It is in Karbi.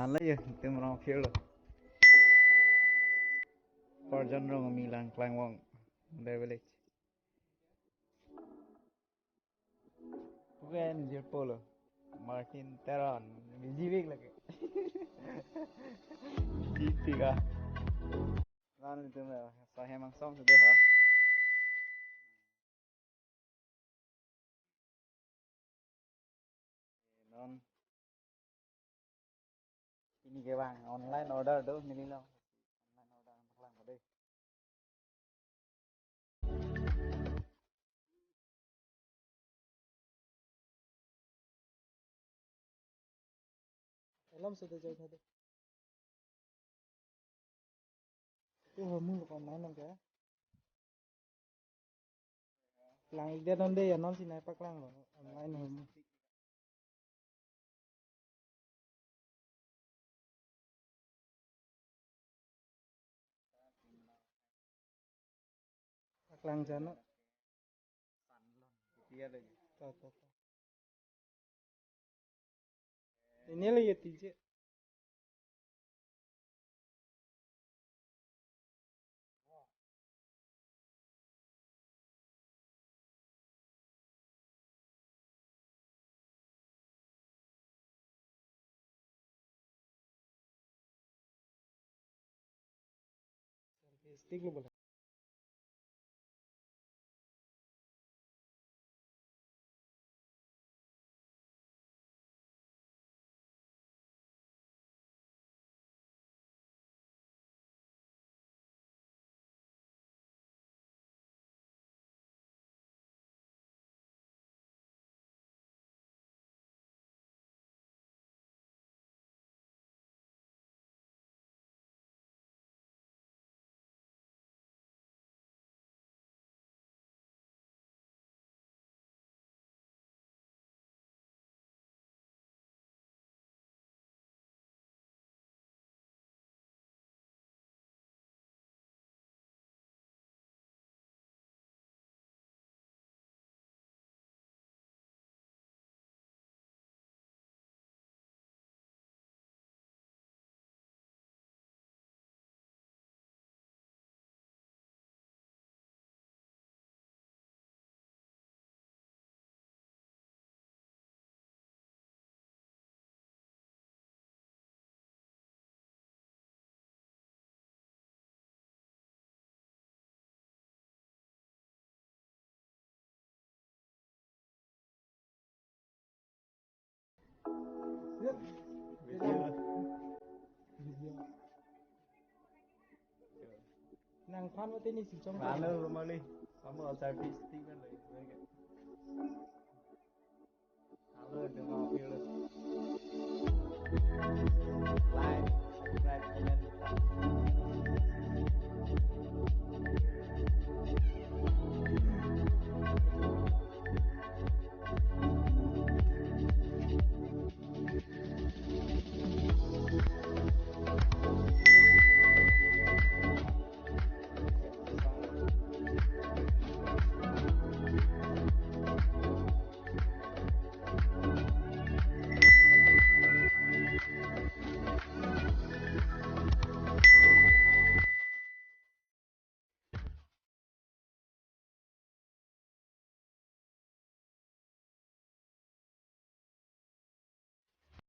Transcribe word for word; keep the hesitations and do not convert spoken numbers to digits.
Hala ya, itum rong aphirlo. Parjan Rongmi Langklangvong, their village. Wen Jirpolo, Martin Teron, bijibik lagi. Jitika. Lan itum ya, sahem angsong sudah ha. Non. Pini ke bang, online order do, neli lo. Online order, paklang ko dei. Alam sudah jauh tadi. Itu hormon lo kon main nang ke? Lang ik det non dei, ya non si nai paklang lo. Online hormon. Paklang jano. Iya dei. To, to, to. Ini lagi ya, T J. Stick lo bola. Nangphan mate ni si chong. Halo, Romali. Kamu altar piece tinggal lagi. Halo, Romali.